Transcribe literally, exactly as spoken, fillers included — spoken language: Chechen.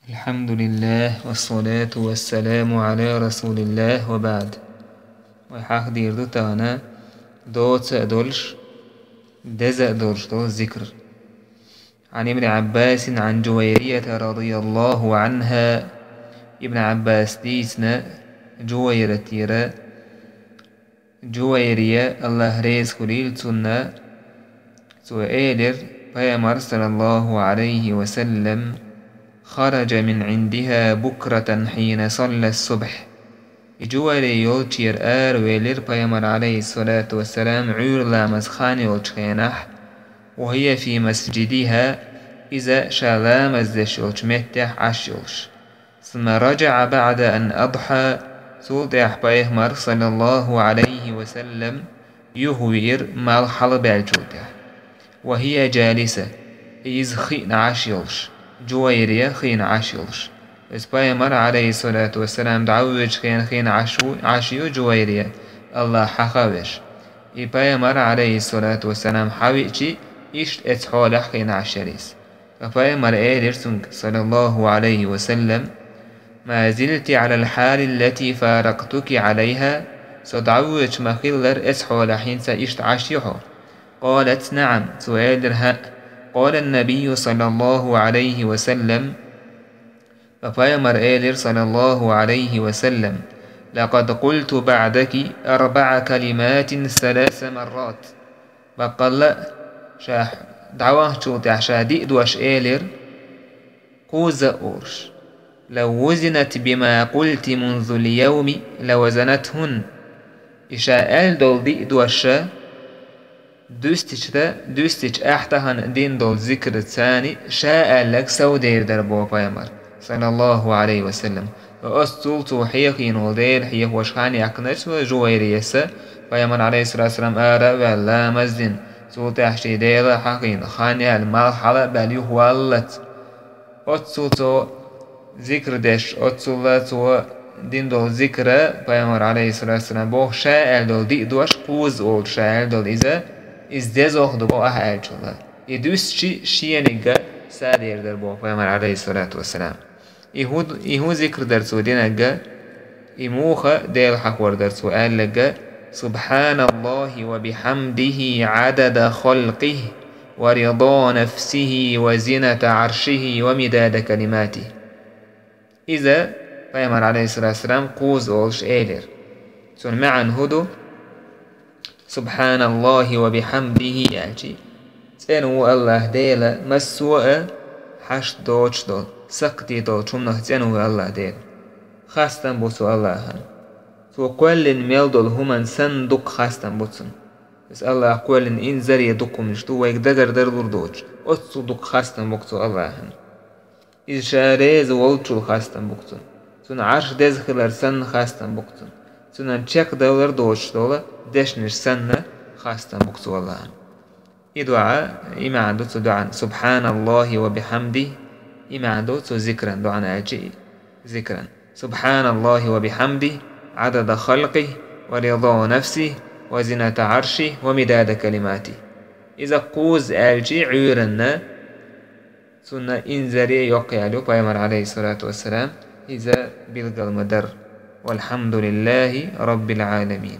الحمد لله والصلاة والسلام على رسول الله وبعد. Вай хьахдийр ду тахана доца а долуш, деза а долуш долу зикр. عن ابن عباس عن جويرية رضي الله عنها. Ибн Ӏаббас дийцина Жувайратера, Жувайрия, Аллах реза хуьлийла цунна, цо элира, Пайхамар, саллаллаху Ӏалайхи ва саллам, خرج من عندها بكرة حين صلى الصبح. И Жувайрия йолчера аравелира Пайхамар, Ӏалайхиссалату вассалам, Ӏуьйра ламаз хан йолчу хенахь, وهي في مسجدها, иза ша ламаз деш йолчу меттехь Ӏаш йолуш. ثم رجع بعد أن أضحى, цул тӀаьхьа Пайхамар, саллаллаху Ӏалайхи ва саллам, юхавеара малх хьалабаьллачул тӀаьхьа. وهي جالسة, иза хиъна Ӏаш йолуш, Жувайрия хиъна Ӏаш йолуш. Иза Пайхамар, Ӏалайхиссалату вассалам, дӀавоьдучу хенахь хиъна Ӏаш ву, Ӏаш ю Жувайрия, Аллах хьаха а веш. И Пайхамар, Ӏалайхиссалату вассалам, хьавеача, иштта эцу хьолехь хиъна Ӏаш яра иза. Ткъа Пайхамар элира цуьнга, саллаллаху Ӏалайхи ва саллам, ما زلت على الحال التي فارقتك عليها, со дӀавоьдуш ма-хиллара эцу хьолехь хӀинца иштта Ӏаш ю хьо? قالت: نعم, цо элира: хӀаъ. قال النبي صلى الله عليه وسلم, ткъа Пайхамар элира, саллаллаху Ӏалайхи ва саллам: لقد قلت بعدك أربع كلمات ثلاث مرات. Баккъалла а, ша дӀавахчул тӀаьхьа ша диъ дош элира, кхузза а олуш: لو وزنت بما قلت منذ اليوم لوزنتهن. И ша аьлла долу диъ дош ша дуьстича, дуьстича ахь тахана дина долу зикр царна ша аьлларг сов дер дара, боху Пайхамар, саллаллаху Ӏалайхи ва саллам. Оццул цо хьехийна волу Дела хьехош хан яьккхинарш вай Жувайрияс, Пайхамар, Ӏалайхиссалату вассалам, ара а ваьлла, ламаз дина, цул тӀаьхьа шен Дела а хьахийна, хан яьлла, малх хьала а баьлла, юхаваллалц. Оццул цо зикр деш, оццул цо дина долу зикра, Пайхамар, Ӏалайхиссалату вассалам, боху, ша аьлла долу диъ дош кхузза олуш ша аьлла долу иза, иза дезох ду боху ахь аьллачул. И дуьстича шенигга сов дер дара боху Пайхамар, Ӏалайхиссалату вассалам. И хӀун, и хӀун зикр дара цо динарг? И муха Дела хьахор дара цо аьлларг? سبحان الله وبحمده عدد خلقه ورضا نفسه وزنة عرشه ومداد كلماته. Иза Пайхамар, Ӏалайхиссалату вассалам, кхузза олуш элира. Цуьнан маьӀна хӀун ду? سبحان الله وبحمده аьлча, цӀена ву Аллах Дела массо а хьашт доцуш долу, сакхтий долчу хӀуманах цӀена ву Аллах Дела. Хастам бу цу Аллахана. Цо кхоьллина мел долу хӀуманна санна дукха хастам бу цунна. Иза Аллаха кхоьллина инзаре дукха хӀуманаш ду, вайга дагардара лур доцуш, оццул дукха хастам бу цу Аллахана. Иза ша реза волчул хастам бу цунна. Цуьнан Ӏарш деза хилар санна хастам бу цунна. Цуьнан чекхдалар доцуш долу дешнаш санна хастам бу цу Аллахана. И дуӀа, и маьӀна ду цу дуӀан, سبحان الله وبحمده, и маьӀна ду цу зикран, дуӀан аьлча и зикран. سبحان الله وبحمده عدد خلقه ورضا نفسه وزنة عرشه ومداد كلماته. Иза кхузза аьлча Ӏуьйранна, цунна инзаре йоккха яьлла ю Пайхамар, Ӏалайхиссалату вассалам, иза билгал ма-дарра. والحمد لله رب العالمين.